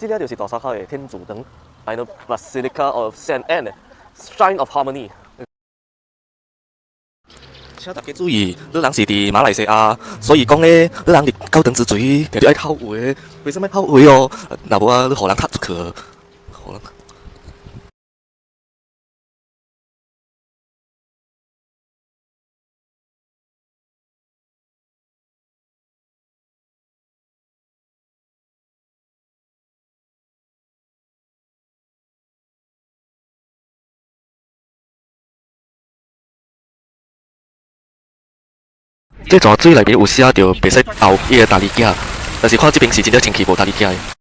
這個就是大沙口的天主堂，Minor Basilica of Saint Anne，Shrine of Harmony。請大家注意，你人是佇馬來西亞，所以講咧，你人佇教堂之前，定著愛口話，為啥物口話哦？若無啊，你予人踢出去，予人。這逝水內面有寫著袂使投伊个大字鏡，但是看這邊是真正清氣無大字鏡的。